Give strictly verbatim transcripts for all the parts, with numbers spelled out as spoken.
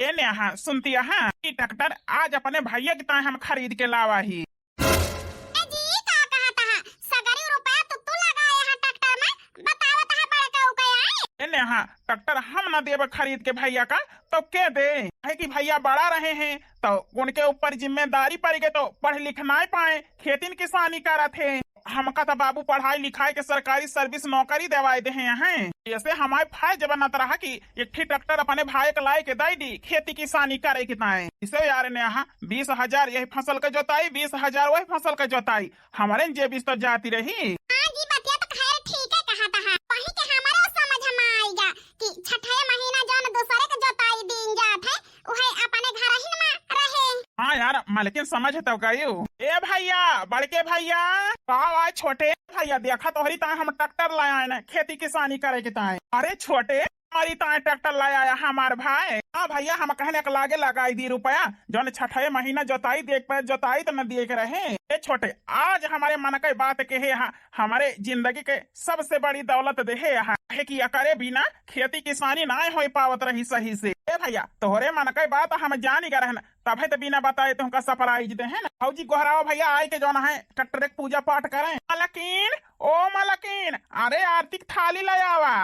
ए नेहा, सुनती हा, ई ट्रैक्टर आज अपने भैया के ताए हम खरीद के लावा ही। ए जी, का कहत हा? सगरी रुपया तो तू लगाए हा ट्रैक्टर में, बतावत हा बड़का उके आई। ए नेहा, ट्रैक्टर हम ना देब खरीद के भैया का, तो के दे? है कि भैया बड़ा रहे हैं, तो उनके ऊपर जिम्मेदारी पड़ गए, तो पढ़ लिख ना पाए, खेती किसानी करत है। हमका तो बाबू पढ़ाई लिखाई के सरकारी सर्विस नौकरी देवाए दे हैं। ऐसे हमारे फर्ज बनत रहा कि एक ठी ट्रैक्टर अपने भाई के लाए के दे दी खेती किसानी करे के ताए। इसे यार नेहा, बीस हजार यही फसल के जोताई, बीस हजार वही फसल के जोताई, हमारे जेब से तो जाती रही। हाँ जी, बतिया तो खैर ठीक है कहत हा। वही के हमारे समझ में आइगा कि छठे महीना जौन दूसरे के जोताई दीन जात है, उहे अपने घरहिन में रहे। हाँ यार, मलकिन समझ तो गयू। ए भैया, बड़के भैया, का आए छोटे भैया, देखा तोहरी ताए हम ट्रैक्टर लाए आए ना खेती किसानी करे के ताए। अरे छोटे, हमारी ताए ट्रैक्टर लाए आया हमार भाई। हाँ भैया, हम कहने के लागे लगाई दी रुपया, जौन छठे महीना जोताई देख पे जोताई तो न दिए के रहे। ए छोटे, आज हमारे मन के बात कहे हा, हमारे जिंदगी के सबसे बड़ी दौलत देहे हा, है कि एकरे बिना खेती किसानी नाय होई पावत रही सही से। ए भैया, तोहरे मन के बात हम जानी गए रहन, तबे तो बिना बताए तुमका सरप्राइज दे है ना। भौजी गोहरावा भैया आए के जौन है ट्रैक्टर के पूजा पाठ करें। मलकिन, ओ मलकिन, अरे आरती के थाली ले आवा।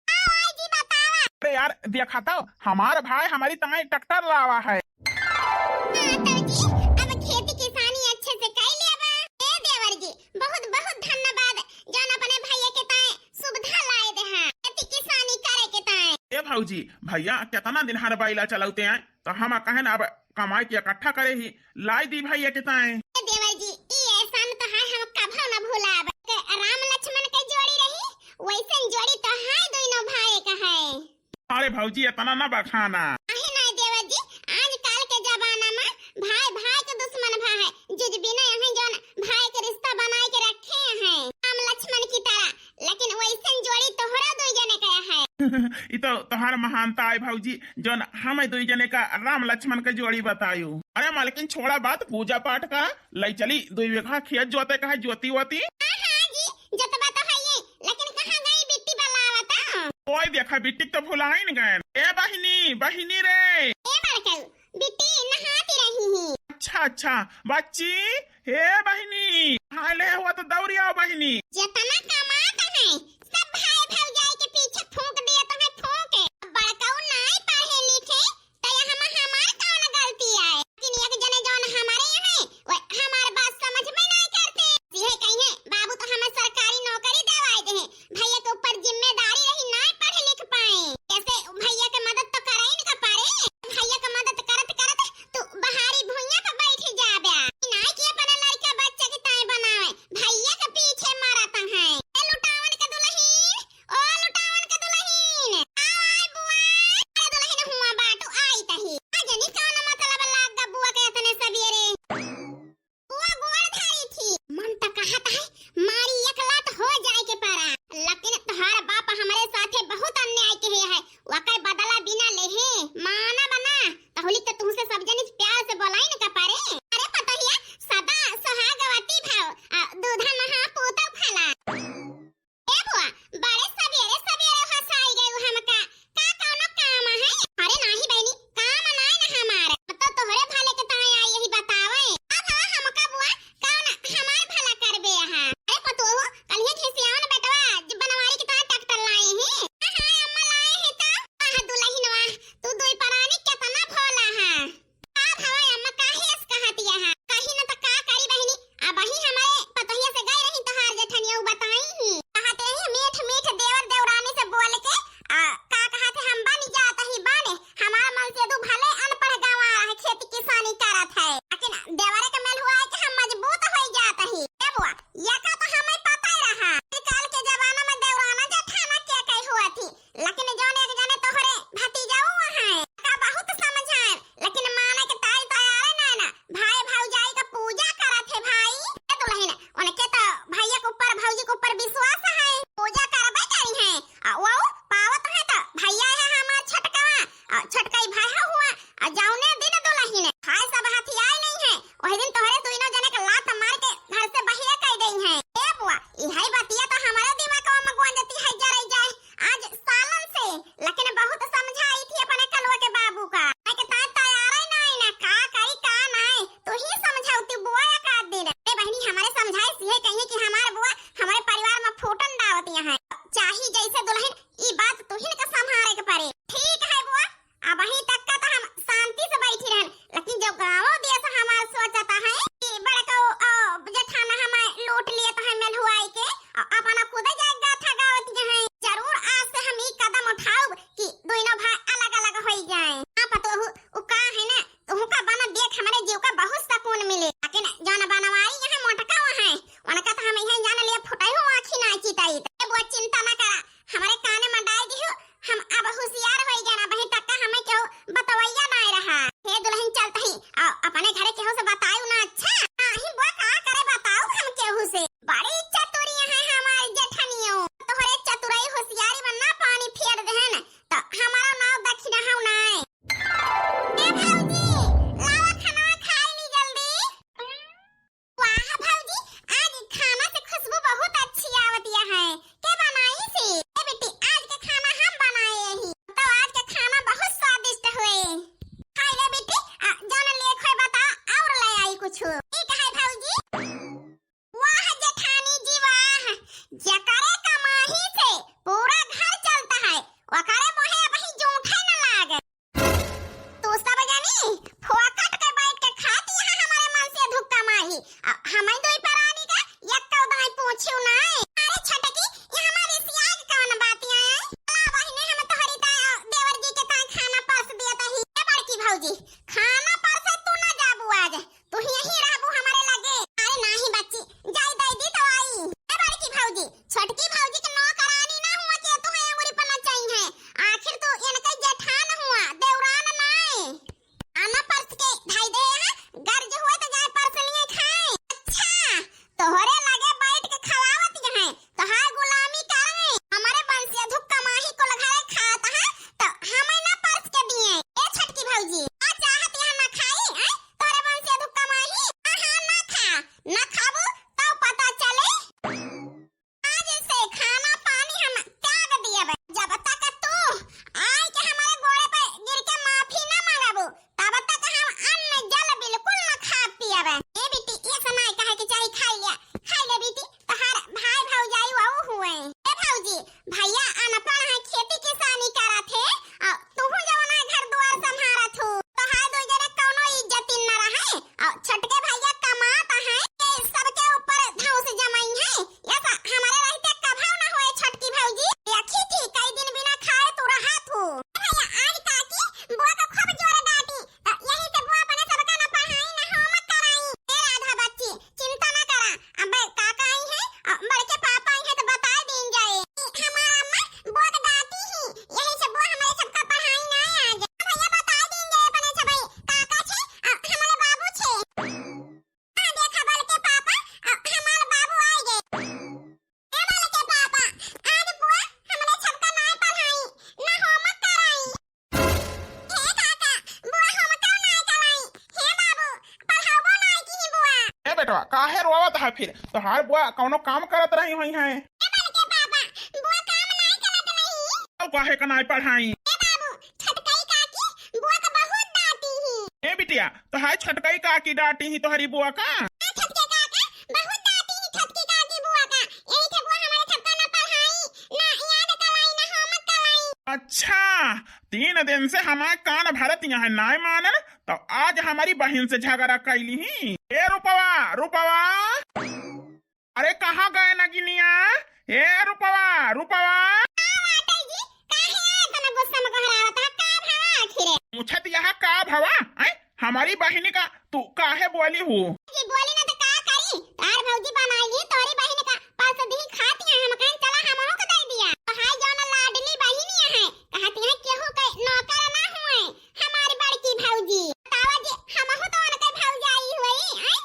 आओ आई जी, बतावा। अरे यार, देखा तो हमार भाई हमारी ताई ट्रैक्टर लावा है। हाँ तो जी, अब खेती किसानी अच्छे से कर लेबा। ए देवर जी, बहुत बहुत धन्यवाद जौन अपने भैया के ताए सुविधा लाए दे हैं खेती किसानी करे के ताए। ए भौजी, भैया कितना दिन हर बैला चलौते हैं, तो हम कहेन अब कमाई के इकट्ठा करे ही, लाई दी भैया के ताए। ए देवर जी, ई एहसान तो है हम कभो न भुलाब। के राम लक्ष्मण के जोड़ी रही, वैसन जोड़ी तो है दोनों भाई का है। अरे भौजी, इतना ना बखाना। आहे ना देवर जी, आजकल के जमाना में भाई भाई के दुश्मन भा है। जुज बिना यहाँ जौन भाई के रिश्ता बनाए के रखे हैं राम लक्ष्मण की तरह, लेकिन वैसन जोड़ी तोहरा दुई जने का है। ई तो तोहार महानता है भौजी, जौन हम दुई जने का राम लक्ष्मण के जोड़ी बतायू। अरे मालकिन, छोड़ा बात पूजा पाठ का, ले चली दुई बीघा खेत जोते का है, जोती वोती। हाँ, हाँ जी, जोतबा तो है ये, लेकिन कहाँ गई बिट्टी बलावत? ओए देखा, बिट्टी तो भुलाइन गए। ए बहिनी, बहिनी रे। ए बड़कऊ, बिट्टी नहाती रही ही। अच्छा, अच्छा, बच्ची, हे बहिनी, हाले हुआ तो दौड़ी आओ बहिनी। जितना कमात है, सब भाई भौजाई के पीछे फूंक दिए तो है फूंक। बड़कऊ नाई पढ़े लिखे, तो ये हम हमार कौन गलती आए? लेकिन एक जने जौन हमारे यहाँ है, वो हमार बात समझ में नाई करते। ये कहीं है, बाबू तो हमें सरकारी नौकरी देवाए दे हैं, भैया के ऊपर जिम्मेदारी रही, नाई पढ़ लिख पाए। ऐसे भैया के मदद तो करे ही न का पारे। भैया के मदद करत करत तू बहारी भुइयां पे बैठ जाबे। नाई कि अपने लड़का बच्चा के ताए बनावे, भैया के पीछे मरत हैं। ए लुटावन के दुल्हन, ओ लुटावन के दुल्हन, आओ आए बुआ। अरे दुल्हन हुआ बाटू आई तही। आ जनी कौन मतलब लाग गा बुआ के इतने सवेरे। बुआ गोड़ धरी थी। मन त कहत है मारी एक लात हो जाए के परा, लेकिन तोहार बाप हमरे साथे बहुत अन्याय किहे है, वकर बदला बिना लेहे मानब ना। तहुली त तुमसे सब जनी प्यार से बोलाई न का पारे। अरे पतोहिया सदा सुहागवती भव, आ, दूधा नहा पूतव फला। ए बुआ, बड़े सबेरे सबेरे हंसाई गयू हमका, का कौनो काम है? अरे नाही बहिनी, काम नाय न हमार, तो तोहरे भले के ताई आई यही बतावे। अब हाँ हमका बुआ, कौन हमार भला करबे यहाँ? अरे पतोहू, कलिया खिसियावन बेटवा, जब बनवारी के ताई ट्रैक्टर लाए हैं। हाँ, हाँ, अम्मा लाए हैं तो। आह दुलहिनवा, तू दुई परानी केतना भोला है। का भवा अम्मा, काहे अस कहत यहा? कही न त का करी बहिनी, अबही हमरे पतोहिया से गई रही तोहार जेठनिया, उ बताई ही। कहते ही मीठ मीठ देवर देवरानी से बोल के, आ, का कहत है, हम बन जात ही बने। हमार मन से दू भले अनपढ़ गंवार है, खेती किसानी करत है, लेकिन देवरे के मेल हुआ है कि हम मजबूत हो जात ही। ए बुआ, ये का तो हमें पता ही रहा। आजकल के जमाना में देवराना जेठाना के कही हुआ थी, लेकिन जौन एक जने तोहरे भतीजाऊ हैं, का बहुत समझाए, लेकिन माने के ताई तैयारे ना ना। भाई भौजाई का पूजा करत है भाई। ए दुलहिन, उनके तो भैया के ऊपर, भौजी के ऊपर विश्वास है, पूजा करबे करी है। आ वो पावत है तो भैया है हमार छोटकवा, आ छोटकई भाई है हुआ, आ जौने दिन दुलहिन खाए सब हथियाए नहीं है, वही दिन तोहरे दुइनो जने के लात मार के घर से बहिरे कर देई है। ए बुआ, इहै बतिया तो हमारे दिमागवा में गूंजती है जरे जाए। आज सालन से, लेकिन बहुत समझाई थी अपने कलुआ के बाबू। जाए। हाँ पतोहू, उ का है ना, उहुका बना देख हमरे जीव का बहुत सकून मिले। लेकिन जौन बनवारी यहाँ मोटका वहाँ है, उनका तो हम यहाँ जान लिए फुटाई हो आँखी ना चिताई। ए बुआ चिंता ना करा, हमरे काने में डाल दिहु, हम अब होशियार होई गए ना, बहिन तक का हमें केहू बतवैया ना रहा। हे दुल्हन चलत ही, आ अपने घरे केहू से बतायु ना। अच्छा नहीं बुआ का करे बताऊ हम केहू से। बड़ी चतुरी है हमारी जेठनियो, तोहरे चतुराई होशियारी में ना पानी फेर देहन, तो हमारा नाव दक्षिणा हौ नाय। ए भौजी, लावा खाना खाई ली जल्दी। वाह भौजी, आज खाना से खुशबू बहुत अच्छी आवतिया है। के बनाई सी? ए बेटी, आज के खाना हम बनाए ही। तो आज के खाना बहुत स्वादिष्ट हुए। खाई ले बेटी, आ, जौन लेख होए बता और ले आई कुछ। ठीक है भौजी। वाह जेठानी जी वाह, जकरे कमाही से पूरा घर चलता है, ओकरे मोहे अबही जूठे न लागे। तू सब जनी फोकट के बैठ के खाती है हमारे मन से धुक्का माही। आ, हमें दोई परानी का यक्को दाई पूछू नाय। अरे छटकी, ये हमारी सियाग कौन बात है? ला बहिने, हम तोहरी ता देवर जी के ता खाना परस दिया तही। ए बड़की भौजी, खाना परसे तू ना जाबू आज, तू यहीं रहबू हमारे लगे। अरे नाही बच्ची, जाई दे दी दवाई। ए बड़की भौजी, छोटकी भौजी के नौकरानी ना हुआ के तू है अंगुरी पर नचाई है। आखिर तू इनके जेठान हुआ, देवरान नाय। आना परस के धाई दे यहाँ, गर्ज हुए तो जाए परस लिए खाए। अच्छा, तोहरे लगे बैठ के खवावत यहाँ, तोहार गुलामी करे। हमारे बंसिया धुक्का माही कुल घरे खात है, तो हमें ना परस के दिए। ए छोटकी भौजी, आ चाहत यहाँ ना खाई, आय? तोहरे बंसिया धुक्का माही, आहा, ना खा, ना खाबू, तब पता चले। आज से खाना पानी हम त्याग दियब। जब तक तू आय के हमारे गोड़े पे गिर के माफी ना मांगबू, तब तक हम अन्न जल बिल्कुल ना खा पियब। ए बेटी, ये समय कहे के चाही खाई लिया, खाई ले बेटी, तोहार भाई भौजाई वहू हुए। ए भौजी, भैया अनपढ़ है, खेती किसानी करत है, और तू जवन है घर द्वार संभारत हो, तोहार दो जने कौनो इज्जत न रहे, और छोटके भैया कमात है, ये सबके ऊपर धौंस जमाई है। ऐसा हमारे रहते कभो न होए छोटकी भौजी। देखी थी कई दिन बिना खाए तू रहत हो। भैया आज काकी बुआ का खूब जोर डांटी, तो यही से बुआ अपने सबका न पढ़ाई न homework कराई। ए राधा बच्ची चिंता न करा, अब काका आई है, अ, बड़के पापा आई है तो बताए दीन जाए। हमार अम्मा बुआ का डांटी ही, यही से बुआ हमारे सबका पढ़ाई ना आज। भैया बताए दीन जाए अपने सबई काका छे, अ, हमारे बाबू छे। आ देखा बड़के पापा, अ, हमार बाबू आए गए। ए बड़के पापा, आज बुआ हमरे सबका ना पढ़ाई, ना homework कराई। हे काका, बुआ homework ना कराई। हे बाबू, पढ़ाबो ना की बुआ। ए बेटवा, काहे रोवत है फिर? तोहार बुआ कौनो काम करत रही हुई है। ए बड़के पापा, बुआ काम ना करत रही। अब काहे का ना पढ़ाई? ए बाबू, छोटकई काकी बुआ का बहुत डांटी ही। ए बिटिया, तोहार छोटकई काकी डांटी ही तोहरी बुआ का? हाँ, छोटके काका, बहुत डांटी ही छोटकी काकी बुआ का। यही से बुआ हमारे सबका ना पढ़ाई, ना याद कराई, ना homework कराई। अच्छा, तीन दिन से हमार कान भरत यहाँ नाय मानन, तो आज हमारी बहिन से झगड़ा कैली ही। ए रूपवा, रूपवा, अरे कहाँ गए नगिनिया? ए रूपवा, रूपवा। का बाटे जी? काहे इतना गुस्सा में गोहरावत है? का भवा आखिर? पूछत यहाँ का भवा? आय, हमारी बहिनी का तू काहे बोली हू? जी बोली ना तो का करी? तार भौजी बनाई ली तोरी बहिनी का परस दी खाती है, हम कहन चला हमहू को दे दिया। तो हाय जौन लाडली बहिनी है, कहती है केहू के नौकर ना हुए। हमारी बड़की भौजी, बतावा जी, हमहू तो उनके भौजाई हुई, हैं?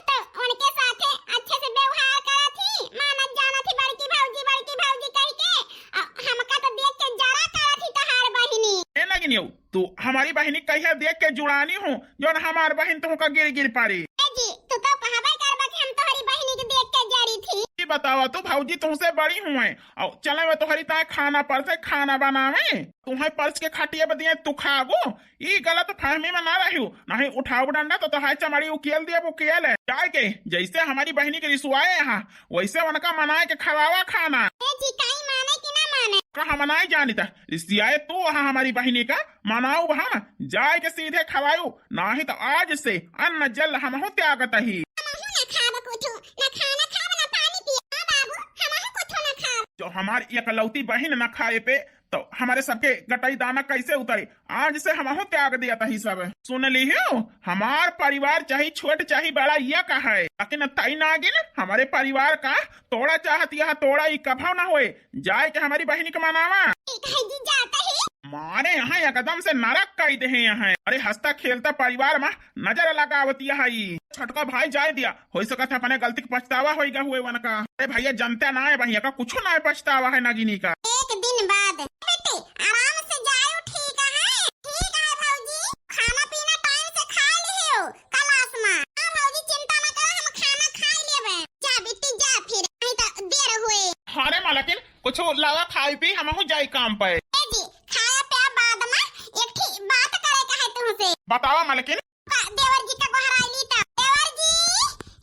तो उनके साथे अच्छे से व्यवहार करत ही, मानत जानत ही, बड़की भौजी, बड़की भौजी कह के, अ, हमका तो देख के जरा करत ही तोहार बहिनी। ए नगिनियो, तू हमारी बहिनी कहिया देख के जुड़ानी हो, जौन हमार बहिन तुहका गिर गिर पारी। ए जी, तू तो कहबे करबा कि हम तोहरी बहिनी के देख के जरी थी। ई बतावा तू भौजी तुहसे बड़ी हुए, और चले वे तोहरी ताए खाना परसे खाना बनावे, तुहे परस के खटिया पे दिए तू खाबू, ई गलत फहमी में ना रहियो, नहीं उठाओ डंडा तो तोहार चमड़ी उकेल दिया, उकेल है। जाए के जैसे हमारी बहिनी के रिसवाए यहाँ, वैसे उनका मनाए के खवावा खाना। ए जी, काई माने कि ना माने? का हम नाई जानित, रिसियाए तू वहाँ हमारी बहिनी का मनाऊ हम, जाए के सीधे खवाऊ, नहीं तो आज से अन्न जल हमहू त्यागत ही। हमहू ना खाब कुछ, ना खाना खाब, ना पानी पिया। हाँ बाबू, हमहू कुछ ना खाब। जो हमार एकलौती बहिन ना खाए पे तो हमरे सबके गटई दाना कैसे उतरी? आज से हमहू त्याग दिया तही सब। सुन लिहियो, हमार परिवार चाहे छोट चाहे बड़ा, ये का है, लेकिन तई नागिन हमरे परिवार का तोड़ा चाहत, यह तोड़ा ई कभव ना होए। जाए के हमारी बहिनी के मनावा। ठीक है जी, जाते हैं। मारे यहाँ एकदम से नरक कई दे हैं यहाँ। अरे हंसता खेलता परिवार में नजर लगावत यह ई। छोटका भाई जाए दिया, हो सकत है अपने गलती के पछतावा होइगा हुए वनका। अरे भैया जनता ना है, भैया का कुछ ना है पछतावा है नागिनी का। एक दिन बाद। बेटी आराम से जाओ, ठीक है? ठीक है भौजी, खाना पीना टाइम से खा लियो क्लास में। हाँ भौजी, चिंता ना करो, हम खाना खा लेबे। जा बिट्टी जा फिर, नहीं तो देर हुए। अरे मलकिन, कुछ लावा खाई पी, हमहू जाई काम पे। ए जी, खाया पिया बाद में एक ठी बात करे के है तुमसे। बतावा मलकिन। पा-, देवर जी का गोहराइली त। देवर जी,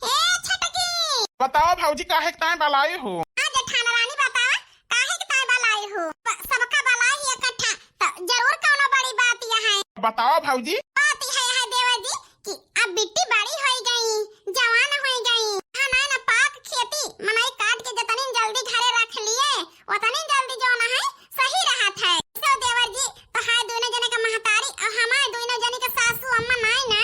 ए छटकी। बतावा भौजी, काहे के ताई बलाई हो? हाँ जेठान रानी, बतावा काहे के ताई बलाई हो? प-, सबका बलाई है इकट्ठा, त जरूर कौनो बड़ी बात यह है। बतावा भौजी। बात यह है देवर जी कि अब बिट्टी बड़ी होई गई, जवान होई गई, धान ना पाक खेती मनई काट के जतनी जल्दी घरे रख लिए, उतनी जल्दी जौन है सही रहत है। सो देवर जी, तोहार दोनों जने का महतारी और हमार दोनों जने के सासू अम्मा नाई ना,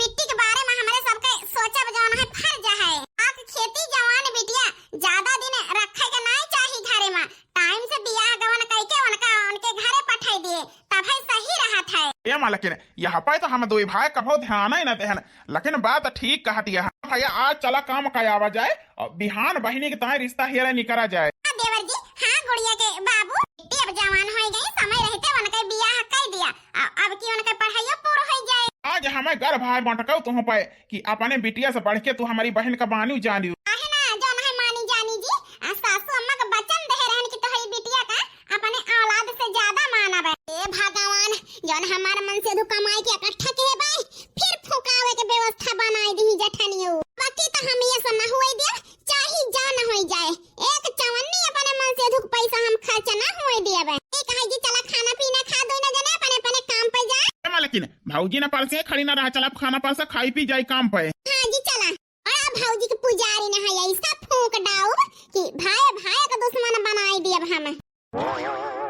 बिट्टी के बारे में हमरे सबके सोचब जौन है फर्ज है। पाक खेती जवान बिटिया ज्यादा दिन रखे के नाई चाही घरे में, टाइम से बियाह गवन कइके उनका उनके घरे पठाई दिए, तब है सही रहत है। ए मालकिन, यहाँ पे तो हम दुई भाई कभो ध्यान ही न देहन, लेकिन बात ठीक कहत यह। भैया, आज चला काम का आवा जाए, और बिहान बहिनी के ताई रिश्ता हेरे निकरा जाए। हाँ देवर जी, हाँ गुड़िया के बाबू, बिट्टी अब जवान होई गई, समय रहते उनके बियाह कई दिया, अ-, अब की उनके पढ़ाइयो पूर होई जाए। आज हमें गर्व है मोटकऊ तुह पे कि अपने बिटिया से बढ़ के तू हमारी बहिन का बानू जानियो। काहे ना जौन है मानी जानी जी, आ सासू अम्मा का वचन दे रहन कि तोहरी बिटिया का अपने औलाद से ज्यादा मानब। ए भगवान, जौन हमार मनसेधू कमाई के इकट्ठा किहे बाई, फिर फुकावे के व्यवस्था बनाई दी जठनियो। बाकी तो हम ये सब ना हुए दिया, चाहे जान होई जाए, एक चवन्नी अपने मनसेधू के पैसा हम खर्च ना हुए दिया बे। ए कहे जी, चला खाना पीना खा, दोनों जने अपने अपने काम पे जाए। ए मालकिन, भौजी ना परसे खड़ी ना रहा, चला अब खाना परसा, खाई पी जाई काम पे। हाँ जी, चला। और अब भौजी के पुजारी ना है, ऐसा फूंक डाउब कि भाई भाई का दुश्मन बनाई दियब हम।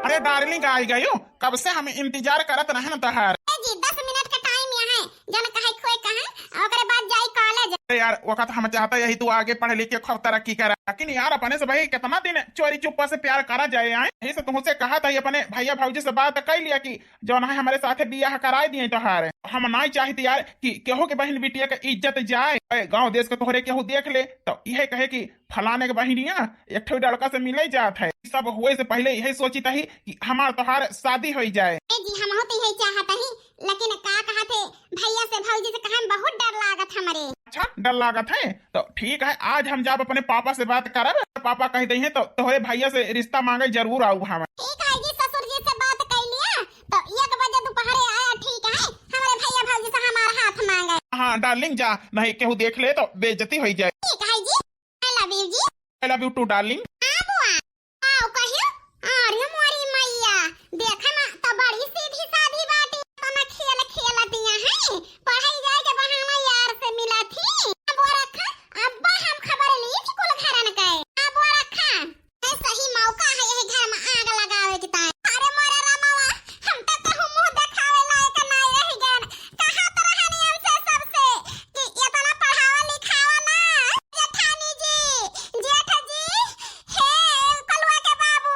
अरे डार्लिंग, आई गयो, कब से हम इंतजार करत रहन तोहार। ए जी, दस मिनट का टाइम यहाँ है, जन कहे खोए कहे, ओकरे बाद जाई कॉलेज। अरे यार, वक्त हम चाहता यही तू आगे पढ़ लिख के खूब तरक्की करा, लेकिन यार अपने से भाई कितना दिन चोरी चुप्पा से प्यार करा जाए आए, यही से तुमसे कहा था, ये अपने भैया भौजी से बात कर लिया कि जौन है हमरे साथे बियाह कराए दिए तोहार। हम नाई चाहित यार कि केहू के बहिन बिटिया के इज्जत जाए, ए, गाँव देश के तोहरे केहू देख ले तो इहे कहे कि फलाने के बहिनिया एक ठो लड़का से मिले जात है। सब हुए से पहले यही सोचित ही कि हमार तोहार शादी होई जाए। ए जी, हमहू तो यही चाहत ही, लेकिन का कहत है भैया से भौजी से कहे में बहुत डर लागत हमरे। अच्छा, डर लागत है तो ठीक है, आज हम जाब अपने पापा से बात करब, पापा कह दे हैं तो तोहरे भैया से रिश्ता मांगे जरूर आऊ हम। ठीक है जी, ससुर जी से बात कर लिया तो एक बजे दोपहरे आया, ठीक है, हमरे भैया भौजी से हमार हाथ मांगे। हाँ डार्लिंग जा, नहीं केहू देख ले तो बेइज्जती होई जाए। ठीक है जी, I love you जी। I love you too darling। हाँ बुआ, आओ कहियो। अरे मोरी मैया, देखे में तो बड़ी सीधी सादी बाटी, तो ना खेल खेलतिया है, पढ़ाई जाए के बहाना यार से मिला थी। अब वो रखा, अब्बा हम खबर ली थी कुल घरन के। अब वो रखा, ए, सही मौका है यही घर में आग लगावे के ताई। अरे मोरे रामवा, हम तो कहूँ मुंह देखावे लायक नाय रह गए। कहत रहनी हमसे सबसे कि इतना पढ़ावा लिखावा ना। जेठानी जी, जेठ जी, हे कलुआ के बाबू।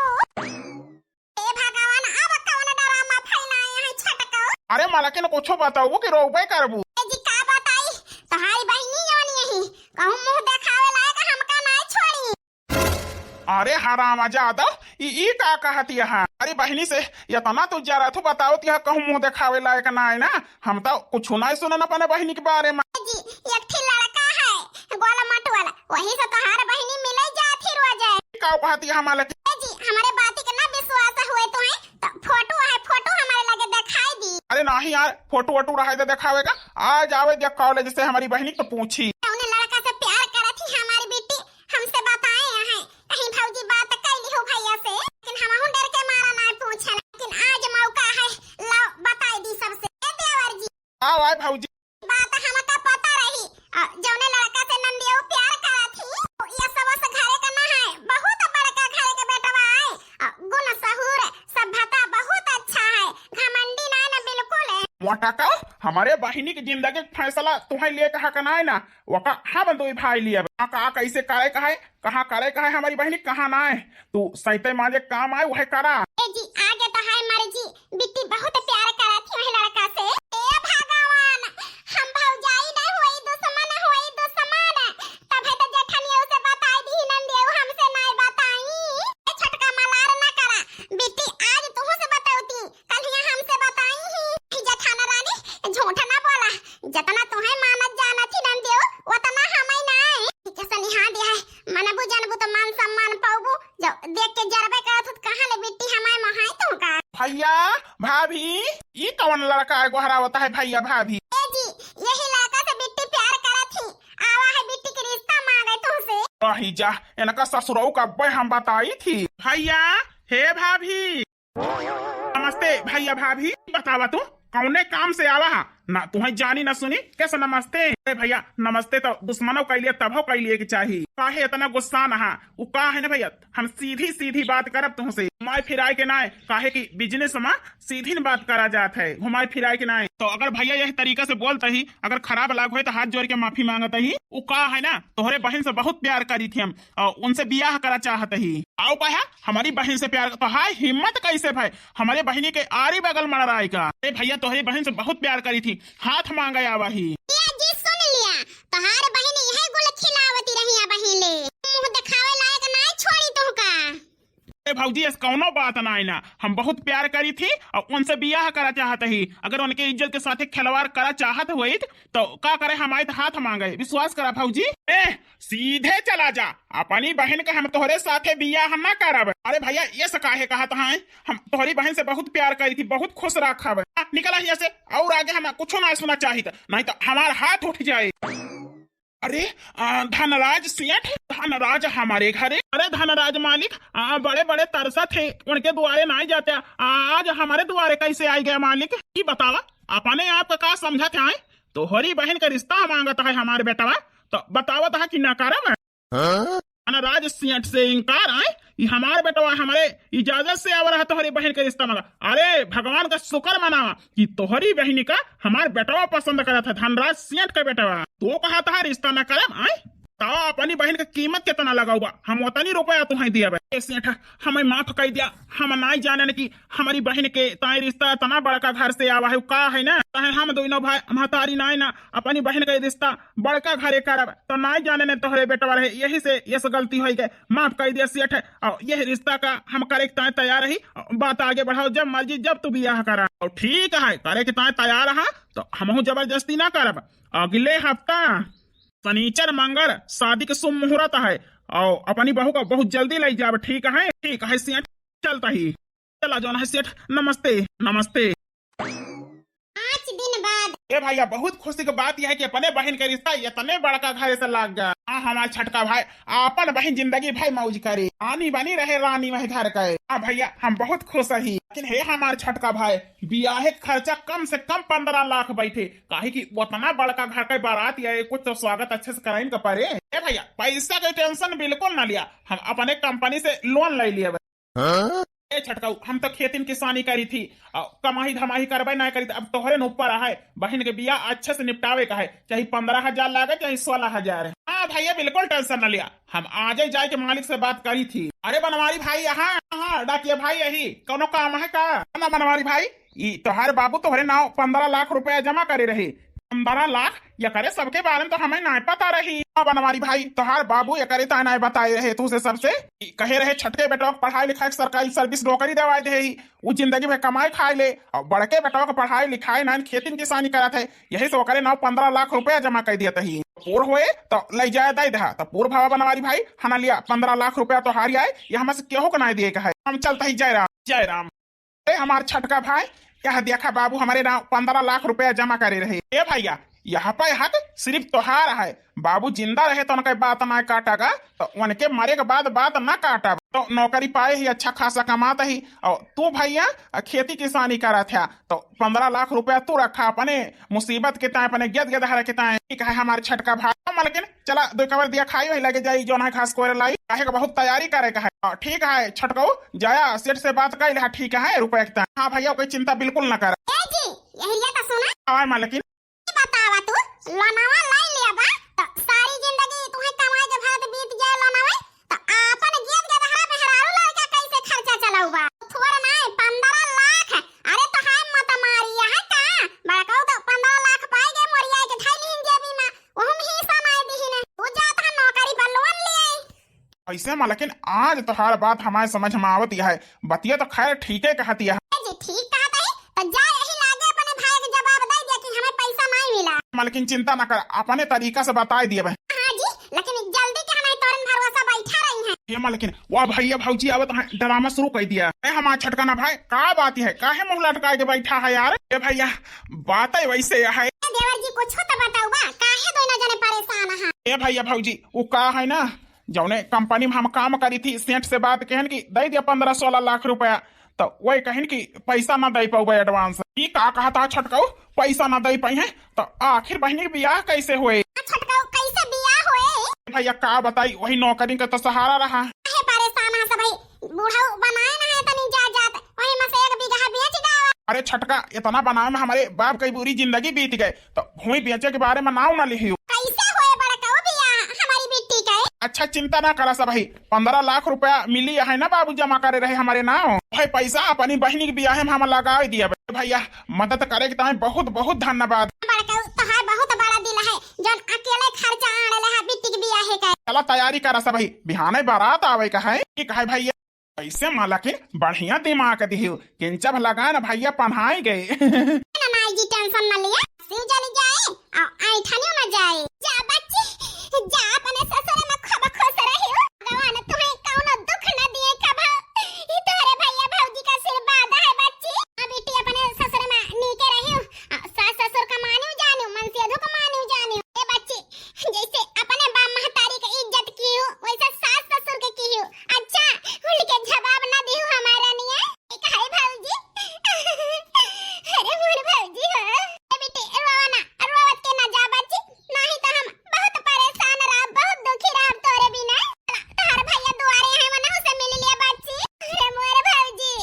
ए भगवान, अब कौन ड्रामा फैलाए हैं छटको? अरे मलकिन, कुछो बताऊ कि रोबे करबू? ए जी, का बताई? तोहारी बहिनी जौन यही कहूँ मुंह देखावे लायक हमका नाय छोड़ी। अरे हराम जादा, ई, ई का कहत यहाँ? अरे बहिनी से इतना तू जरा तू बताओ तिहा कहूँ मुंह देखावे लायक ना है ना, हम तो कुछ नहीं सुनन अपने बहिनी के बारे में। जी, एक ठी लड़का है गोल मटोल, वही से तोहार बहिनी मिले जात ही रोज है। का कहत यहाँ मालकिन? ए जी, हमारे बाती के ना विश्वास हुए तो है, तो फोटो है, फोटो हमारे लगे दिखाई दी। अरे नहीं यार, फोटो वोटो रहे दे दिखावेगा, आज आवे दे कॉलेज से हमारी बहिनी तो पूछी। उन्हें लड़का से प्यार करत ही हमारी बेटी, हमसे बताए हैं, कहीं भौजी बात कर ली हो भैया से, लेकिन हमहू डर के मारा ना पूछे, लेकिन आज मौका है, लो बताई दी सबसे। ए देवर जी। आओ आए भौजी। बात हमका पता रही, अ, जौने लड़का से नंदियो प्यार करत ही, ये सब से घरे का ना है, बहुत बड़का घरे के बेटवा है, अ, गुण सहूर सब वटका, हमरे बहिनी के जिंदगी के फैसला तुहैं लेके हक नाय ना, वका हम दुई भाई लियब। का, का, कैसे करे का है, कहाँ करे का है हमरी बहिनी, कहाँ नाय। तू सैते माजे काम आए, वह करा। ए जी, आगे तो है मर्जी, बिट्टी बहुत प्यार करत ही वही लड़का से। ए भगवान, हम भौजाई नहीं होई, दुश्मन होई, दुश्मन। तब है तो जेठनिया से बताई दी, नंदिया हमसे नहीं बताई। ए छोटका मलार ना करा, बिट्टी आज तुहू से बतौती, कल हिया हमसे बताई ही। ए जेठान रानी, झूठ ना बोला, जतना तुहैं मानत जानत ही नंदिया, वतना हमै नहीं। ठीक है, सनिहा दिया है, मनबू जानबू तो मान सम्मान पाउबू, जब देख के जरबे करत हो, तो कहाँ ले बिट्टी हमारे मोहाई तू का? भैया, भाभी, ई कौन लड़का है गोहरावता है भैया भाभी? ए जी, यही लड़का से बिट्टी प्यार करत ही। आवा है बिट्टी के रिश्ता मांगे तुमसे। कही जा, इनका ससुरऊ का अब्बे हम बताई थी। भैया, हे भाभी। नमस्ते भैया भाभी, बतावा तू कौने काम से आवा हा? ना तुहैं जानी ना सुनी, कैसे नमस्ते? अरे भैया, नमस्ते तो दुश्मनों के लिए तबो के लिए के चाही। काहे इतना गुस्सा ना हा? उ का है ना भैया, हम सीधी सीधी बात करब तुहसे, घुमाए फिराए के नाय, काहे कि business में सीधी न बात करा जात है, घुमाए फिराए के नाय। तो अगर भैया यह तरीका से बोलत ही, अगर खराब लाग होए तो हाथ जोड़ के माफी मांगत ही। उ का है ना, तोहरे बहिन से बहुत प्यार करी थी हम, और उनसे बियाह करा चाहत ही। आओ कहा, हमारी बहिन से प्यार, तो हाय हिम्मत कैसे भाई, हमारे बहिनी के आरी बगल मड़राए का? अरे भैया, तोहरी बहिन से बहुत प्यार करी थी, हाथ मांगे आवा ही। ए जी, सुन लिया, तोहार बहिन यही गुल खिलावती रही अब हिले, मुंह दिखावे लायक नाय छोड़ी तुहका। ए भौजी, ऐस कौनो बात नाय ना, हम बहुत प्यार करी थी और उनसे बियाह करा चाहत ही। अगर उनके इज्जत के साथे खिलवाड़ करा चाहत होइत तो का करे, हम आइत हाथ मांगे। विश्वास करा भौजी। ए, सीधे चला जा, अपनी बहन का हम तोहरे साथे बियाह ना करब। अरे भैया, ये से काहे कहत हैं? हम तोहरी बहन से बहुत प्यार करी थी, बहुत खुश रखब। आ, निकला हियाँ से, और आगे हम कुछो ना सुना चाहित, नहीं तो हमार हाथ उठ जाए। अरे, आ, धनराज सेठ, धनराज हमारे घरे। अरे धनराज मालिक, आ, बड़े बड़े तरसत है, उनके दुआरे नाहीं जाते, आ, आज हमारे दुआरे कैसे आई गया मालिक? ई बतावा, अपने आप का का समझत है? तोहरी बहन का रिश्ता मांगत है हमार बेटवा, तो बतावत है कि ना करब। हाँ? धनराज सेठ से इनकार आए, ई हमार बेटवा हमरे इजाजत से आवा रहा तोहरी बहन के रिश्ता मांगा। अरे भगवान का शुक्र मनावा कि तोहरी बहनी का हमार बेटवा पसंद करत है, धनराज सेठ का बेटवा। तो कहत है रिश्ता ना करब, आए? तो अपनी बहन का कीमत कितना लगाउबा, हम उतनी रुपया तुहैं दियब। ए सेठ, हमें माफ कर दिया, हम नाहीं जानेन कि हमारी बहन के ताई रिश्ता इतना बड़का घर से आवा है, का है ना, चाहे हम दोनों भाई महतारी नाहीं ना, अपनी बहन का रिश्ता बड़का घरे करब, तो नाहीं जानेन तोहरे बेटवा रहे, यही से यस गलती होई गए, माफ कर दिया सेठ। और यह रिश्ता का हम करे के ताई तैयार ही, बात आगे बढ़ाओ, जब मर्जी जब तू बियाह करा। और ठीक है, करे के ताई तैयार है, तो हमहू जबरदस्ती ना करब। अगले हफ्ता सनीचर मंगर शादी के शुभ मुहूर्त है, और अपनी बहू का बहुत जल्दी ले जाब, ठीक है? ठीक है सेठ, चलता ही। चला जौन है सेठ, नमस्ते, नमस्ते। पाँच दिन बाद। ए भैया, बहुत खुशी की बात यह है कि अपने बहन के रिश्ता इतने बड़का घर से लाग गया। हाँ, हमार छोटका भाई, आपन बहन जिंदगी भर मौज करे, रानी बनी रहे, रानी वह घर के। हाँ भैया, हम बहुत खुश ही। लेकिन हे हमार छोटका भाई, बियाहे के खर्चा कम से कम पन्द्रह लाख बैठे, काहे कि उतना बड़का घर के बारात या कुछ तो स्वागत अच्छे से कराइन के परे। ए भैया, पैसा के tension बिल्कुल ना लिया, हम अपने company से loan ले लिया। हाँ? ए छोटकाऊ, हम तो खेती किसानी करी थी, आ, कमाई धमाई करबे ना करी थी। अब तोहरे न ऊपर है, बहन के बियाह अच्छे से निपटावे का है, चाहे पन्द्रह हजार लागे, चाहे सोलह हजार। हाँ भैया, बिल्कुल tension ना लिया, हम आजे जाए के मालिक से बात करी थी। अरे बनवारी भाई, यहाँ, हाँ, डाकिया भाई, यही कौनो काम है का? ना बनवारी भाई, ई तोहार बाबू तोहरे नाव पन्द्रह लाख रुपया जमा करे रहे। पन्द्रह लाख? एकरे सबके बारे में तो हमें नाय पता रही। हाँ बनवारी भाई, तोहार बाबू एकरे ताय नाय बताए रहे तू से सबसे। ई कहे रहे छोटके बेटवा के पढ़ाई लिखाई के सरकारी service नौकरी देवाए दे ही, उ जिंदगी में कमाए खाए ले, और बड़के बेटवा के पढ़ाई लिखाई नाय, खेती किसानी करत है, यही से ओकरे नाव पन्द्रह लाख रुपया जमा कर दिया तही। पूर होए तो ले जाए दे दहा, तो पूर भावा बनवारी भाई, हना लिया पन्द्रह लाख रुपया तोहारी आए, ये हमें से केहू को नाय दिए का है। हम चलता ही, जय राम, जय राम। ए हमार छोटका भाई, यह देखा बाबू, हमरे नाव पन्द्रह लाख रुपया जमा करे रहे। ए भैया, यह पे हक सिर्फ तोहार है। बाबू जिंदा रहे तो उनके बात ना काटा गा, तो उनके मरे के बाद बात ना काटा। तो नौकरी पाए ही, अच्छा खासा कमात ही, और तू भैया खेती किसानी करत है, तो पन्द्रह लाख रुपया तू रखा अपने मुसीबत के ताय, अपने गेद गेदहर के ताय। ठीक है हमार छोटका भाई, मलकिन चला, दो कवर दिया खाई, वही लगे जाई, जौन है घास कोरे लाई, काहे का बहुत तैयारी करे का है। हाँ, ठीक है, छोटकऊ, जाया, सेठ से बात कर लिहा, ठीक है, रुपया के ताय। हाँ भैया, कोई चिंता बिल्कुल ना कर। ए जी, यही लिया तो सुना। आय मालकिन। बतावा तू, लोनवा लाई लिया बा, तो सारी जिंदगी तुहे कमाए के भरत बीत जाए लोनवा, तो आपन जियत के दहरा मेहरारू लड़का कैसे खर्चा चलाऊ बा? थोड़ ना, पन्द्रह लाख। अरे तो हाय मत मारिया है का? बड़काऊ तो पन्द्रह लाख पाई गए, मोरिया के धई लिहिन जेबी में, ओहम ही समाए दिहिन। तू जात है नौकरी पर लोन लिए। ऐसे मालकिन, आज तोहार बात हमारे समझ में आवत है, बतिया तो खैर ठीके कहत है। ए जी, ठीक कहत है, तो जा यही लागे अपने भाई के जवाब दे दिया कि हमें पैसा नहीं मिला। मालकिन चिंता ना कर, अपने तरीका से बताए दिए बे। हाँ जी, लेकिन जल्दी के हमारे तोरन भरोसा बैठा रही हैं। ये मालकिन, वाह भैया भौजी आवत हैं, ड्रामा शुरू कर दिया। ए हमार छोटका ना भाई, का बात है, काहे मुंह लटकाए के बैठा है यार? ए भैया, बात है वैसे है। ए देवर जी, कुछ तो बताऊ बा, काहे दोनों जने परेशान हैं? ए भैया भौजी, वो का है ना, जौने कंपनी में हम काम करी थी, सेठ से बात कहन कि दे दिया पन्द्रह सोलह लाख रुपया, तो वही कहन कि पैसा ना दे पाऊबे एडवांस। ई का कहत है छोटकाऊ, पैसा ना दे पाई है, तो आखिर बहिनी के बियाह कैसे होए? छोटकाऊ, कैसे बियाह होए? भैया का बताई, वही नौकरी का तो सहारा रहा। काहे परेशान है सब भाई, बूढ़ऊ बनाए ना है तनी जायदाद, वही में से एक बीघा बेच डावा। अरे छोटका, इतना बनावे में हमारे बाप की बुरी जिंदगी बीत गए, तो भूमि बेचे के बारे में नाव ना लिहियो। कैसे होए बड़काऊ बियाह हमारी बिट्टी के? अच्छा चिंता ना करा सब भाई, पन्द्रह लाख रुपया मिली है ना बाबू जमा करे रहे हमारे नाव, वही पैसा अपनी बहिनी के बियाह में हम लगा दिया। भैया मदद करे के ताई बहुत बहुत धन्यवाद। बड़काऊ तोहार बहुत बड़ा दिल है, जौन अकेले खर्चा आने ले है बिट्टी के बियाह के। चला तैयारी करा सब भाई, बिहाने बारात आवे का है। ठीक है भैया। ऐसे मालकिन बढ़िया दिमाग दिहियो, किंचब लगा न भैया पन्हाई गए। ना माई जी टेंशन न लिया, शिव जली जाए और ऐठनियो न जाए। जा बच्ची, जा अपने ससुर में खूब खुश रहियो। भगवान तुम्हें कौनो दुख न दिए कबो। ई तोहरे भैया भौजी का आशीर्वाद है बच्ची। अब बेटी अपने ससुर में नीके रहियो। आ, सास ससुर का मानियो जानियो, मनसेधु का मानियो जानियो। ए बच्ची, जैसे अपने बाप महतारी के इज्जत किहू, वैसे सास ससुर के किहू। अच्छा, उनके जवाब ना दिहू हमार रनिया। ठीक है भौजी। अरे मोर भौजी हो। ए बेटी, रोवा ना, रोवत के ना जा बच्ची, नाही तो हम बहुत परेशान रहब, बहुत दुखी रहब तोरे बिना। तोहर भैया दुआरे हैं, वनहु से मिल लिया बच्ची। अरे मोर भौजी,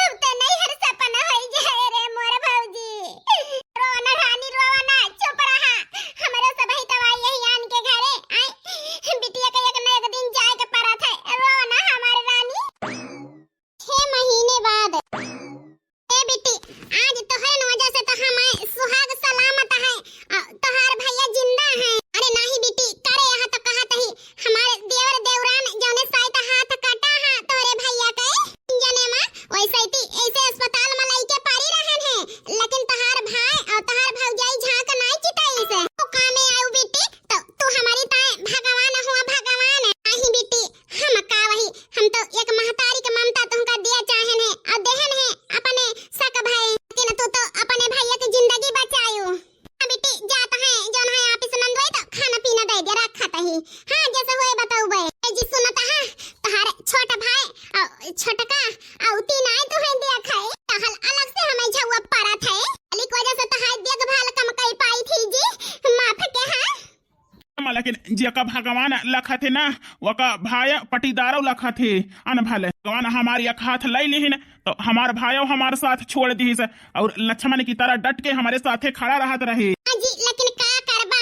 अब तो नैहर सपना होई जाए रे मोर भौजी। रोवा ना रानी, रोवा ना, चुप रहा। हमरो सब ही तवा यही आन के घरे। आए, बिटिया के एक न एक दिन जाए के परत है। रोवा ना हमार रानी। छह महीने बाद। ए बिट्टी, आज तोहरन वजह से तो हमार सुहाग सलामत है, आ, तोहार भैया जिंदा है। अरे नाही बिट्टी, करे यहाँ तो कहत ही, हमार देवर देवरान जौने साइत हाथ कटा है तोहरे भैया के जने मा, वैसे ती ऐसे अस्पताल में लइके पड़ी रहन है, लेकिन तोहार भाई और तोहार भौजाई झांक नाई चिताई से। तो कामे आऊ बिट्टी, तो तू हमारी ताए भगवान हुआ भगवान। नाही बिट्टी, हम का वही, हम तो एक महतारी के ममता तुमका दिया चाहन है और देहन है अपने सक भाई, लेकिन तू तो अपने भैया की जिंदगी बचायू। हाँ बिट्टी, जात है, जौन है आप इस नंदवाई तो खाना पीना दे दिया, रखत ही। हाँ, जैसे हुए बताऊ बे। ए जी सुनत है, तोहार छोट भाई और छोटका और तीन आए तो है दिया खाए, तहल अलग से हमें झुआ परत है। अली की वजह से तोहार देखभाल कम कई पाई थी जी, माफ के हाँ। मालकिन जेका भगवान लखत है ना, वका भाई पटीदारो लखत है। अन भले भगवान हमार एक हाथ लई लिहिन, तो हमार भायो हमार साथ छोड़ दिहिस और लक्ष्मण की तरह डट के हमारे साथे खड़ा रहत रहे। हाँ जी, लेकिन का करबा,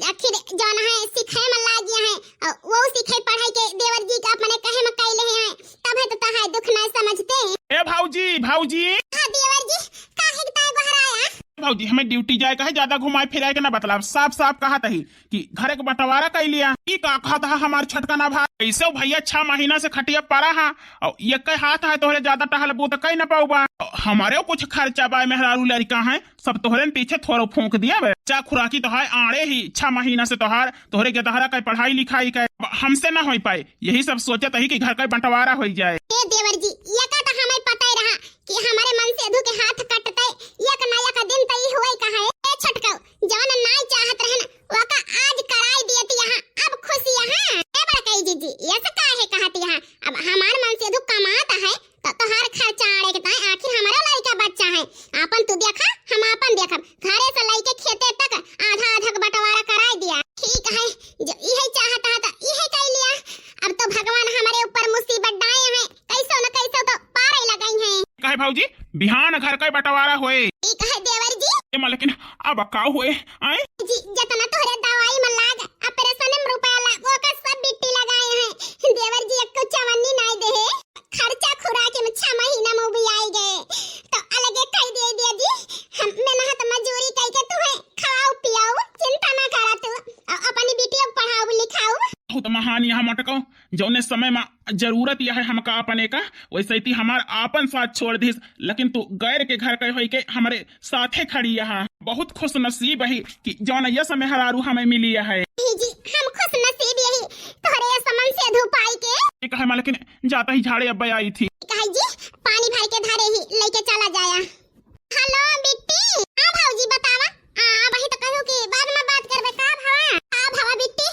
आखिर जौन है सिखाए में लागी है, और वो सिखाई पढ़ाई के देवर जी का अपने कहे में कैले हैं, तब है तो तहाय दुख नहीं समझते। ए भौजी, भौजी। हाँ देवर जी, काहे के ताय गोहराया? भौजी, हमें ड्यूटी जाए का है, ज्यादा घुमाए फिराए के ना बतलाब, साफ साफ कहत ही कि घर के बंटवारा कर लिया। ई का कहत है हमार छोटका ना भाई? ऐसे भैया छह महीना से खटिया पड़ा है और ये कई हाथ है तोहरे ज्यादा टहल बूत कई ना पाऊबा। हमारे कुछ खर्चा बा, मेहरारू लड़का है, सब तोहरे न पीछे थोरो फूंक दिया बे। चा खुराकी तोहार आड़े ही, छह महीना से तोहार, तोहरे के तोहरा का पढ़ाई लिखाई का हमसे ना होई पाए, यही सब सोचत ही कि घर का बंटवारा होई जाए। ए देवर जी, ये का तो हमें पता ही रहा कि हमारे मनसेधु के हाथ कटते एक ना एक दिन तो ई होई का है। ए छोटका, जवन नाई चाहत रहन, वका आज कराई दियत यहाँ, अब खुश यहाँ। ए बड़कई जीजी, ये से काहे कहत यहाँ? अब हमार मनसेधु कमात है, तो तोहार खर्चा आड़े के ताई आखिर हमारा लड़का बच्चा है। आपन तू देखा, हम आपन देखब। घरे से लइके खेते तक आधा आधा के बंटवारा कराई दिया। ठीक है, जो इहे चाहत है तो इहे कई लिया। अब तो भगवान हमारे ऊपर मुसीबत डाए हैं, कैसो न कैसो तो पारे लगाई हैं। कहे भौजी, बिहान घर का बंटवारा होए। ठीक है देवर जी। अब का होए? आए? जी, जतना तोहरे दवाई में लाग, ऑपरेशन में रुपया लाग, ओकर सब बिट्टी लगाए हैं। देवर जी एको चवन्नी नाई देहे। खर्चा खुराक में छह महीना में भी आई गए, तो अलगे कह दे दिया जी। हम मेहनत मजूरी कई के तुहे खवाऊ पियाऊ, चिंता ना करा तू। अ-, अपनी बिटिया के पढ़ाऊ लिखाऊ। बहुत महान यहाँ मटको, जौने समय में जरूरत यह है हमका अपने का, वैसे ही हमार आपन साथ छोड़ दिस, लेकिन तू गैर के घर के होई के हमरे साथे खड़ी यहाँ। बहुत खुश नसीब है कि जौन यस मेहरारू हमें मिली है। जी, हम खुश नसीब यही तोहरे यस मनसेधू पाई के। ठीक है मालकिन, जाता ही झाड़े अब्बे आई थी। कहे जी, पानी भर के धरे ही लेके चला जाया। हेलो बिट्टी। हाँ भौजी बतावा। आ, वही तो कहू कि बाद में बात करबे। का भवा? का भवा बिट्टी?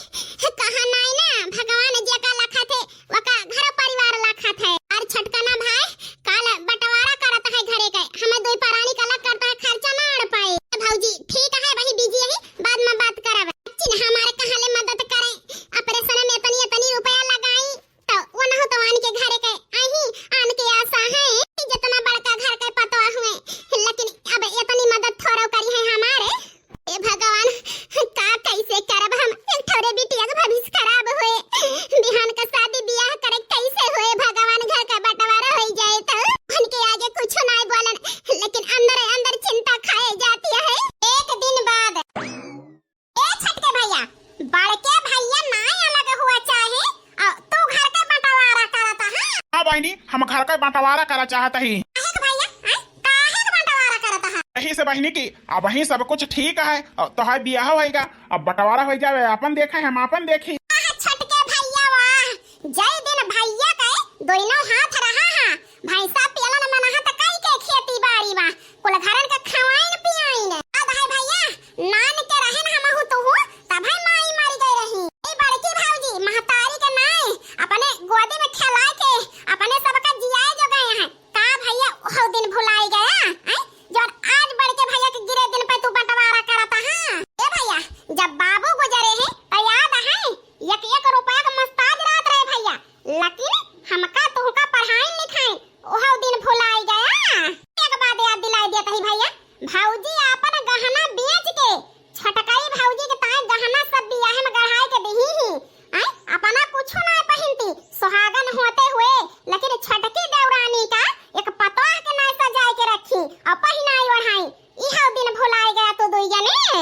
कहा नाई ना, भगवान जेका लखत है, वका घर परिवार लखत है। और छोटकना भाई, काल बंटवारा करत है घरे के, हमें दुई परानी का अलग करता है, खर्चा ना अड़ पाए। भौजी ठीक है, वही बिजी है, बाद में बात करब। चिन हमारे कहाँ ले मदद करे, ऑपरेशन में इतनी इतनी रुपया लगाई, तो वो ना हो तो आन के घरे के आही, आन के आशा है कि जितना बड़का घर के पतवा हुए, लेकिन अब इतनी मदद थोड़ा करी है हमारे। ए भगवान, का कैसे करब हम, एक ठोरे बिटिया के भविष्य खराब होए, बिहान का शादी ब्याह करे कैसे होए भगवान, घर का बंटवारा हो जाए तो। उनके आगे कुछ ना बोलन, लेकिन अंदर अंदर चिंता खाए जाती है। एक दिन बाद ए छटके भैया, बड़के भैया नाय अलग हुआ चाहे, अ, तू घर के बंटवारा करत हा? हाँ बहिनी, हम घर के बंटवारा करा चाहत ही। काहे के भैया, हैं? काहे के बंटवारा करत हा? यही से बहिनी की अब वही सब कुछ ठीक है, अ, तोहार बियाह होइगा, अब बंटवारा हो जावे, अपन देखे हम अपन देखी। वाह छटके भैया वाह, जय दिन भैया के दोनों हाथ रहा हा, भैंसा पियलन मनहत कई के खेती बाड़ी बा, कुल घरन के खवाइन पियाइन। अब है भैया, नान के रहन हमहू तुहू, तब है माई मरी गई रही। ए बड़की भौजी, महतारी के नाई, अपने गोदी में खेला के, अपने सबका जियाए जो गए हैं। का भैया, वो दिन भुलाई गया, हैं? जौन आज बड़के भैया के गिरे दिन पे तू बंटवारा करत हा। ए भैया, जब बाबू गुजरे हैं, तो याद है, एक एक रुपया के मोहताज रहत रहे भैया, लेकिन हमका तुहका पढ़ाई लिखाई ओहो दिन भुलाई गया। एक बात याद दिलाई देत ही भैया, भौजी आपन गहना बेच के छटकई भौजी के ताई गहना सब बियाह में गढ़ाई के दिही ही। आय, अपना कुछ ना पहिनती, सुहागन होते हुए, लेकिन छटकी देवरानी का एक पतोह के ना सजाए के रखी और पहिनाई ओढ़ाई। इहो दिन भुलाई गया तू दुई जने।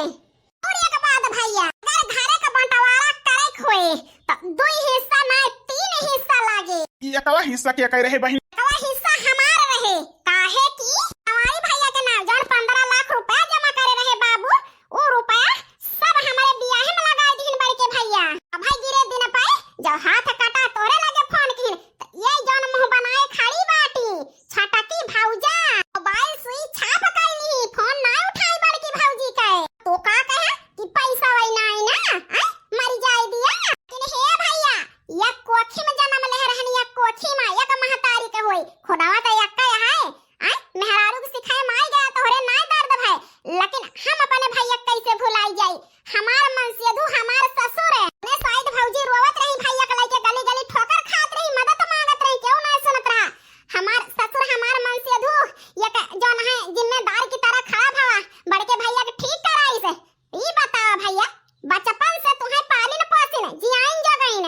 और एक बात भैया, अगर घरे का बंटवारा करे के होए, तो दुई हिस्सा ना, तीन हिस्सा लागे। ई एकवा हिस्सा के कह रहे बहिन? एकवा हिस्सा हमार रहे, काहे कि हमारी भैया के नाम जौन पन्द्रह लाख रुपया जमा करे रहे बाबू, उ रुपया सब हमारे बियाह में लगा दीन बड़के भैया। अब भाई गिरे दिन पे जब हाथ कटा तोरे लगे फोन किन, तो ये जौन मुंह बनाए खड़ी बाटी, छटकी भौजा, मोबाइल स्विच ऑफ कइली, फोन ना उठाई बड़की भौजी के। तो का कहे कि पैसा वही ना आई ना, आय, मर जाए दिया। लेकिन हे भैया, या कोखी में जन्म ले रहनी, या कोखी में एक महतारी के होई, खुदवा तो यक्का है। आय, मेहरारू के सिखाए माई गया तोहरे नाय दर्द भय, लेकिन हम अपने भैया कैसे भुलाई जाई? हमार मनसेधू, हमार ससुर है। ने शायद भौजी रोवत रही, भैया के लेके गली गली ठोकर खात रही, मदद मांगत रही, केहू ना सुनत रहा। हमार ससुर, हमार मनसेधू, ये क-, जौन है जिम्मेदार की तरह खड़ा भवा, बड़के भैया के ठीक कराई से। ई बतावा भैया, बचपन से तुहे पालिन पोसिन, जियाइन जगइन,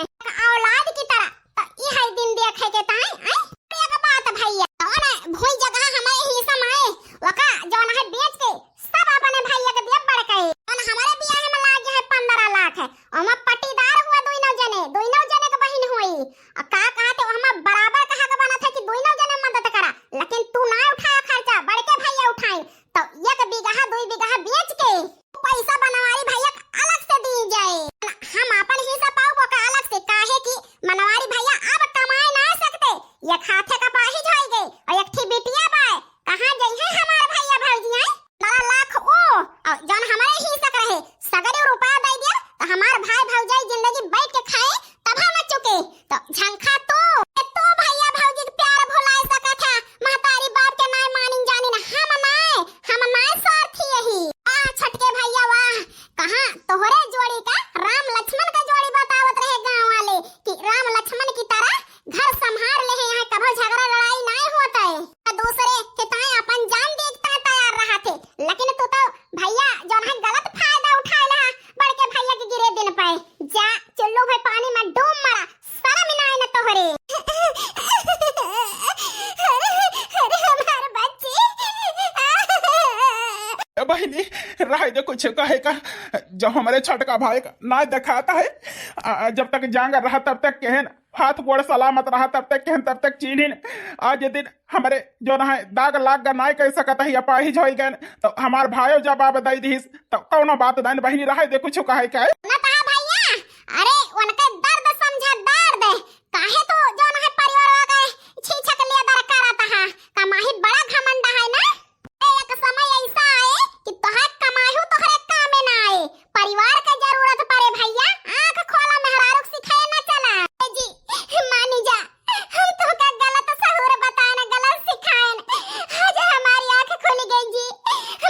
औलाद की तरह, तो ई है दिन देखे के ताई, आय? एक बात भैया, जौन भूई जगह हमारे हिस्सा में आए, वका जौन है बेच के सब अपने भैया के दिया बड़के। जौन हमारे बियाह में लागे है पन्द्रह लाख है, ओमा पट्टीदार हुआ दुइनो जने, दुइनो जने के बहिन हुई। आ का कहते, ओमा बराबर कहा के बनत है कि दुइनो जने मदद करा, लेकिन तू ना उठाया खर्चा, बड़के भैया उठाई। तो एक बीघा, दुई बीघा बेच के पैसा बनवारी भैया के अलग से दी जाए। हम अपन हिस्सा पाऊ, ओका अलग से, काहे कि मनवारी भैया अब कमाए ना सकते, एक हाथे का पाहिज होई गए और एक ठी बिटिया बाय, कहाँ जइहे हमार भैया भौजी हैं? बारह लाख ओ, और जौन हमारे हिस्सा के रहे, सगरे रुपया दे दिया, तो हमार भाई भौजाई जिंदगी बैठ के खाए, तब हम चुके। तो झंखा तू, ए तू भैया भौजी के प्यार भुलाए सकत है, महतारी बाप के नाय मानिन जानिन, हम नाय, हम नाय स्वार्थी यही। वाह छटके भैया वाह, कहाँ तोहरे जोड़ी का राम लक्ष्मण का जोड़ी बतावत रहे गाँव वाले कि राम लक्ष्मण की तरह घर संभाल ले हैं, यहाँ कभो झगड़ा लड़ाई नाय होत है। तो दूसरे के ताए अपन जान दे के तैयार रहा थे, लेकिन तू तो भैया जौन रहे दे कुछ कहे का, जब हमरे छोटका भाई का नाई देखात है, आ, जब तक जांगर रहा तब तक केहेन, हाथ गोड़ सलामत रहा तब तक केहेन, तब तक चीन्हिन। आज दिन हमरे जौन है दाग लाग गा, नाई कह सकत है, अपाहिज होइ गएन, तो हमार भायो जवाब दइ दिहिस, तो कौनो बात नाई बहिनी, रहे दे कुछ कहे का। ना कहा भैया, अरे उनके दर्द समझा दर्द, काहे तू जौन है परिवार के छीछक लेदर करत हा, कमाही बड़ा घमंड है ना। एक समय ऐसा आए कि तोहार कमाई तोहरे कामे ना आए, परिवार के जरूरत पड़े भैया, आँख खोला, मेहरारू के सिखाए ना चला। ए जी, मानी जा, हम तोहका गलत सहूर बताएन, गलत सिखाएन। आज हमारी आँख खुल गई जी,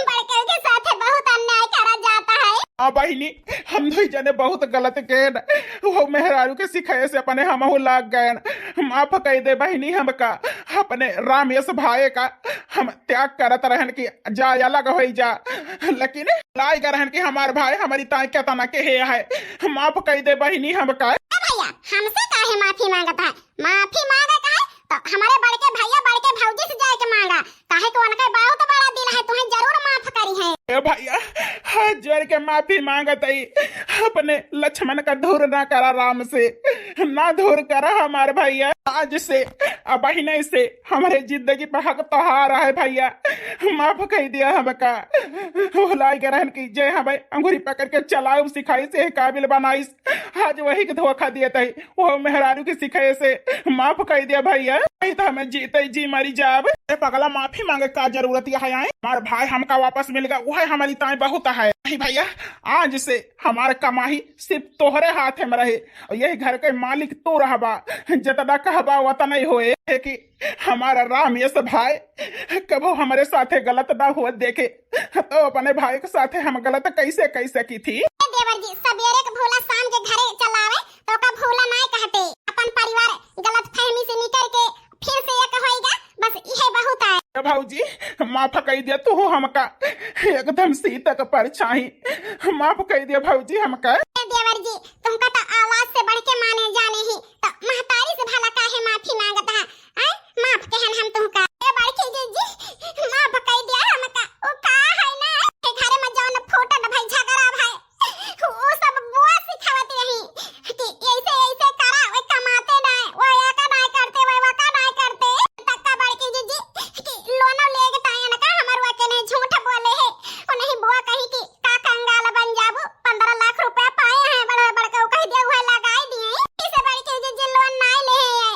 बड़के के साथे बहुत अन्याय करा जाता है। हाँ बहिनी, हम दुई जने बहुत गलत केन, वो मेहरारू के सिखाए से अपने हमहू लाग गएन। माफ कइ दे बहिनी हमका, अपने रामेश भाई का हम त्याग करत रहन कि जा अलग होइ जा, लेकिन लाइ गए रहन कि हमार भाई हमारी ताई केतना केहे है। माफ कइ दे बहिनी हमका। ए भैया, हमसे काहे माफी मांगत है? माफी मांगे का है तो हमारे बड़के भैया, बड़के भौजी से जाके मांगा, काहे कि उनके बहुत बड़ा दिल है, तुहें जरूर माफ करिहैं। ए भैया, हाथ जोड़ के माफी मांगत हई, अपने लक्ष्मण का दूर ना करा राम से, ना दूर करा हमार भैया। आज से, अबहिने से हमरे जिंदगी पे हक तोहार है भैया, माफ कइ दिया हमका। भुलाइ गए रहन कि जे हमें अंगूरी पकड़ के चलाउब सिखाइस, काबिल बनाइस, आज वही के धोखा दियत हई। वो मेहरारू के सिखाए से माफ कइ दिया भैया, नहीं तो हमें जीते जी मरी जाब। ए पगला, माफी मांगे का जरूरत है? आए हमार भाई हमका वापस मिल गया, वह हमारी ताई बहुत है। नहीं भैया, आज से हमार कमाई सिर्फ तोहरे हाथ में रहे और यही घर के मालिक तू रहबा, जितना कहबा उतना ही होए। है कि हमारा रामेश भाई कबो हमरे साथे गलत ना हुआ देखे, तो अपने भाई के साथे हम गलत कैसे कह सकी थी? ए देवर जी, सबेरे के भूला शाम के घरे चलावे, तो का भूला नाय कहते। अपन परिवार गलतफहमी से निकल के फिर से एक होइगा, बस इहे बहुत है। ए भौजी, माफ कइ दिया तू हमका, एकदम सीता के परछाई, माफ कइ दिया भौजी हमका। ए देवर जी, तुमका तो औलाद से बढ़ के माने जाने ही, तो महतारी से भला काहे माफी मांगत है? आय, माफ कहन हम तुमका। ए बड़की जीजी, माफ कइ दिया हमका। ओ का है ना, के घरे में जौन फूटत भाई झगड़ा भाई, वो सब बुआ सिखावत रही कि ऐसे ऐसे करा, वो कमाते ना, वो एका ना करते, वो वका ना करते। तक्का बड़की जीजी कि लोनो लेके तायन का हमर वके नहीं झूठ बोले है। वो नहीं बुआ कही कि का कंगाल बन जाबू, पन्द्रह लाख रुपया पाए हैं बड़े बड़के, वो कह दिया वह लगाई दिए। इसे बड़की जीजी लोन ना ले है,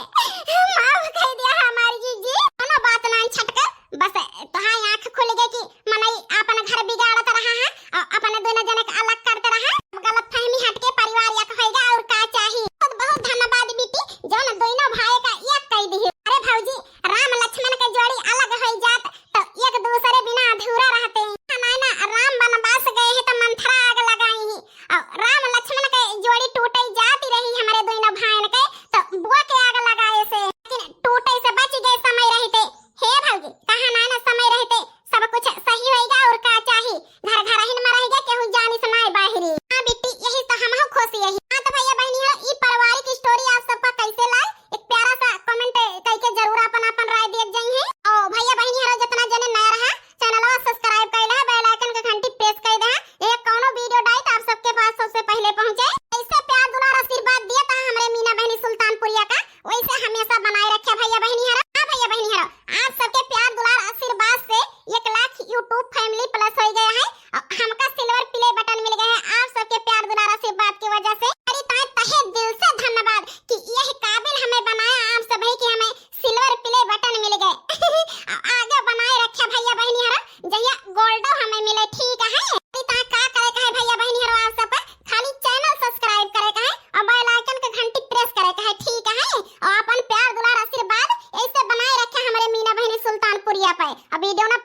माफ कह दिया हमारी जीजी। कोनो बात ना छटके, बस तोहार आँख खुल गए कि मनई आपन घर बिगाड़त रहा है और अपने दोनों जने के अलग करत रहा। अब गलतफहमी हट के परिवार एक होइगा और का चाही। बहुत बहुत धन्यवाद बेटी, जौन दोनों भाई का एक कह दी। अरे भौजी, राम लक्ष्मण के जोड़ी अलग हो जात तो एक दूसरे बिना अधूरा रहते। नाय ना, राम वनवास गए हैं तो मंथरा आग लगाई ही और राम लक्ष्मण के जोड़ी टूटे जाती रही हमारे दोनों भाईन के, तो बुआ के आग लगाए से, लेकिन टूटे से बच गए समय रहते। हे भौजी, कहा नाय ना समय रहते सब कुछ सही होइगा और का चाही, घर घर ही में रहेगा, केहू जानी सुनाए बाहरी। हाँ बिट्टी, यही तो हमहू खुश यही। हाँ तो भैया बहनी हो, ई पारिवारिक story आप सबका कैसे लाग? एक प्यारा सा comment करके जरूर अपन अपन राय दियत जाइए। और भैया बहनी हो, जितना जने नया रहा, channel subscribe कर ले, bell icon के घंटी press कर दे, ये कौनो video डाई तो आप सबके पास सबसे पहले पहुँचे। ऐसे प्यार दुलार आशीर्वाद दिया था हमरे मीना बहनी सुल्तानपुरिया का, वैसे हमेशा बनाए रखे भैया बहनी हरा। हाँ भैया बहनी हरा, आप सबके प्यार दुलार आशीर्वाद से एक लाख YouTube family plus हो गया है और हमका silver play button मिल गया है आप सबके प्यार दुलार आशीर्वाद की वजह से। अरे ताए तहे दिल से धन्यवाद कि यह काबिल हमें बनाया आप सभी कि हमें silver play button मिल गए। आगे बनाए रखे भैया बहनी हरा, जहिया gold हमें मिले, ठीक है। अरे ताए का करे का है भैया बहनी हरा, आप सबका खाली channel subscribe करे का है और bell icon के घंटी press करे का है, ठीक है। और अपन प्यार दुलार आशीर्वाद ऐसे बनाए रखे हमारे मीना बहनी सुल्तानपुरिया पे। अब video ना